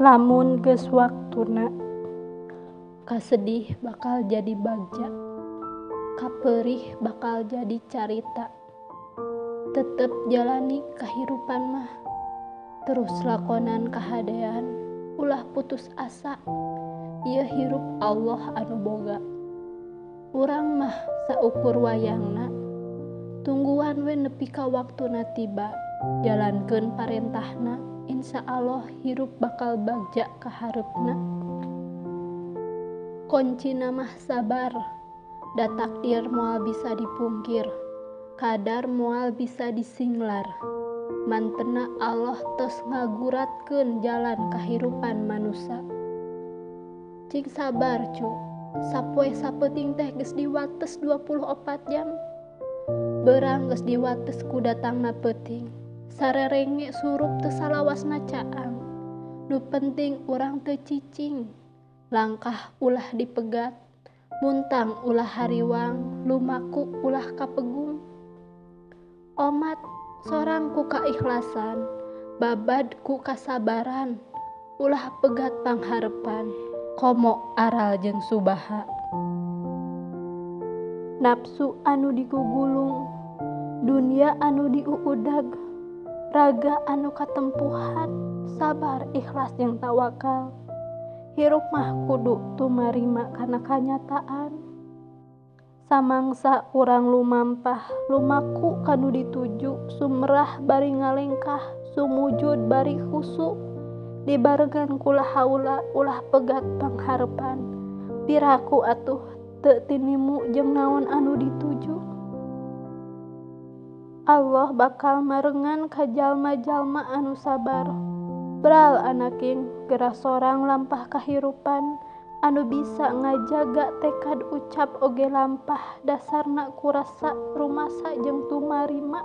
Lamun geus waktuna, kasedih bakal jadi bagja, kaperih bakal jadi carita. Tetep jalani kahirupan mah, terus lakonan kahadean, ulah putus asa. Ieu hirup Allah anu boga. Urang mah saukur wayangna, tungguan we nepi ka waktuna tiba, jalankeun parentahna. Insya Allah hirup bakal bagja ka hareupna. Koncina mah sabar, da takdir moal bisa dipungkir, kadar moal bisa disinglar. Mantena Allah tos ngaguratkeun jalan kahirupan manusa. Cing sabar cu, sapoe sapeuting teh geus diwates 24 jam. Beurang geus diwates ku datangna peuting. Sarerenge surup teu salawasna caang. Nu penting urang teu cicing, langkah ulah dipegat, muntang ulah hariwang, lumaku ulah kapegung. Omat sorang ku kaikhlasan, babad ku kasabaran, ulah pegat pangharepan, komo aral jeung subaha. Nafsu anu digugulung, dunia anu diuudag, raga anu katempuhan, sabar ikhlas jeung tawakal. Hirup mah kudu tumarima kana kanyataan. Samangsa urang lumampah, lumaku kanu dituju, sumrah bari ngalengkah, sumujud bari khusu, dibarengan ku la haula ulah pegat pangharepan. Piraku atuh teu tinimu jeung naon anu dituju. Allah bakal marengan ka jalma-jalma anu sabar. Bral anaking geura sorang lampah kahirupan anu bisa ngajaga tekad ucap oge lampah dasarna ku rasa rumasa jeung tumarima.